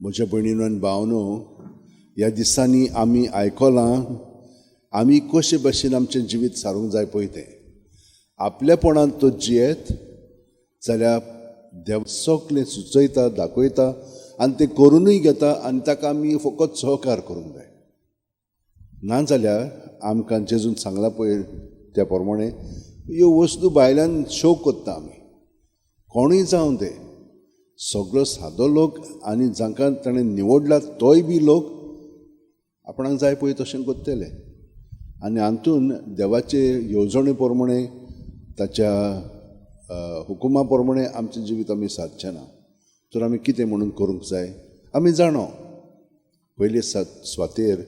म्हज्या भयणीनो आनी भावनो, ह्या दिसांनी आमी आयकलां आमी कशे भशेन आमचें जिवीत सारूंक जाय पळय तें. आपलेपणांत तो जियेत जाल्यार देव सगळें सुचयता, दाखयता आनी तें करुनूय घेता आनी ताका आमी फकत सहकार करूंक जाय. नाजाल्यार आमकां जेजून सांगलां पळय त्या प्रमाणे ह्यो वस्तू भायल्यान शो करता आमी, कोणूय जावं ते सगळो सादो लोक आनी जांकां ताणें निवडला तोय बी लोक आपणाक जाय पळय तशें करतले. आनी हातून देवाचे येवजणे प्रमाणे ताच्या हुकुमा प्रमाणे आमचें जिवीत आमी सादचें ना. तर आमी कितें म्हणून करूंक जाय आमी जाणो. पयले स्वातेर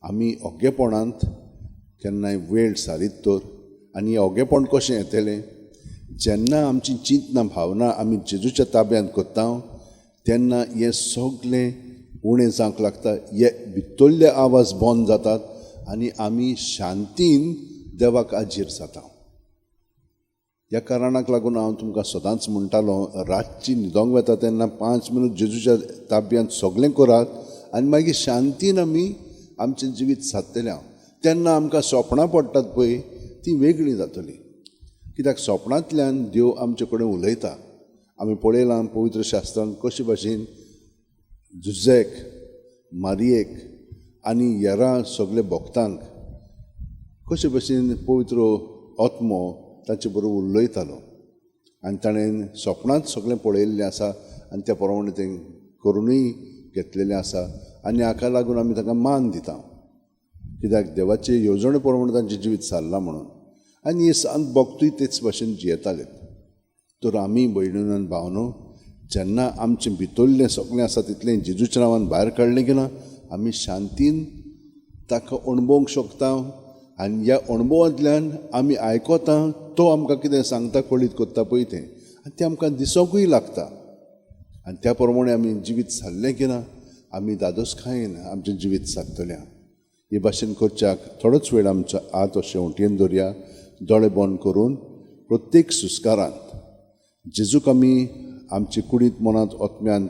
आमी ओगेपणांत केन्नाय वेळ सारीत तर, आनी ओगेपण कशें येतलें जेन्ना आमची चिंतना भावना आमी जेजूच्या ताब्यांत करता तेन्ना हें सगळें उणें जावंक लागता, हे भितरले आवाज बंद जातात आनी आमी शांतीन देवाक आजीर जाता. ह्या कारणाक लागून हांव तुमकां सदांच म्हणटालो, रातची न्हिदोंक वता तेन्ना 5 मिनट जेजूच्या ताब्यांत सगळें करात आनी मागीर शांतीन आमी आमचें जिवीत सादतलें. हांव तेन्ना आमकां सोपणां पडटात पळय ती वेगळीं जातली, कित्याक सोपणांतल्यान देव आमचे कडेन उलयता. आमी पळयलां पवित्र शास्त्रान कशे भाशेन जुझेक, मारियेक आनी हेरां सगळे भक्तांक कशे भाशेन पवित्र आत्मो तांचे बरोबर उलयतालो आनी ताणें सपनांत सगळें पळयल्लें आसा आनी त्या प्रमाणे तें करुनूय घेतलेलें आसा. आनी हाका लागून आमी तांकां मान दिता, कित्याक देवाचे येवजणे प्रमाणे तांचें जिवीत सारलां म्हणून. आनी हे संत भक्तूय तेच भाशेन जियेताले. तर आमी भयणीनो आनी भावनो जेन्ना आमचें भितरलें सगळें आसा तितलें जेजूच्या नांवान भायर काडलें की ना, आमी शांतीन ताका अणभवंक शकता आनी ह्या अणभवांतल्यान आमी आयकता तो आमकां कितें सांगता कळीत करता पळय तें, आनी तें आमकां दिसोंकूय लागता. आनी त्या प्रमाणे आमी जिवीत सारलें की ना आमी दादोसकायेन आमचें जिवीत सादतलें. हे भाशेन करच्याक थोडोच वेळ आमचो हात अशें वटेन दवरया, दोळे बंद करून प्रत्येक सुस्कारांत जेजूक आमी आमचे कुडींत, मनांत, आत्म्यांत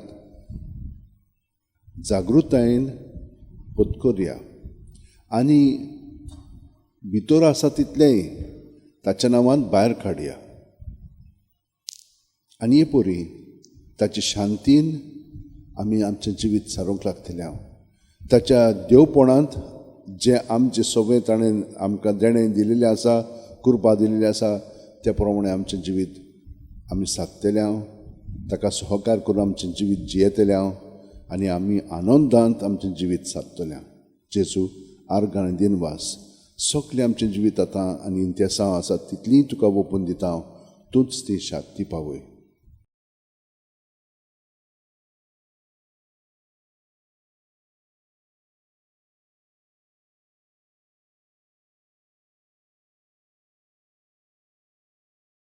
जागृतायेन पत्करया आनी भितर आसा तितलेंय ताच्या नांवान भायर काडया. आनी हे परी ताचे शांतीन आमी आमचें जिवीत सारूंक लागतलें. हांव ताच्या देवपणांत जें आमचें सगळें ताणें आमकां देणें दिलेलें आसा, कृपा दिलेली आसा, त्या प्रमाणे आमचें जिवीत आमी सादतलें. हांव ताका सहकार करून आमचें जिवीत जियेतलें हांव आनी आमी आनंदांत आमचें जिवीत सादतलें. जेजू आर्गां आनी दिनवास, सगळें आमचें जिवीत आतां आनी इंतेसांव आसा तितलीं तुका ओपून दिता हांव, तूंच ती शांती पावय.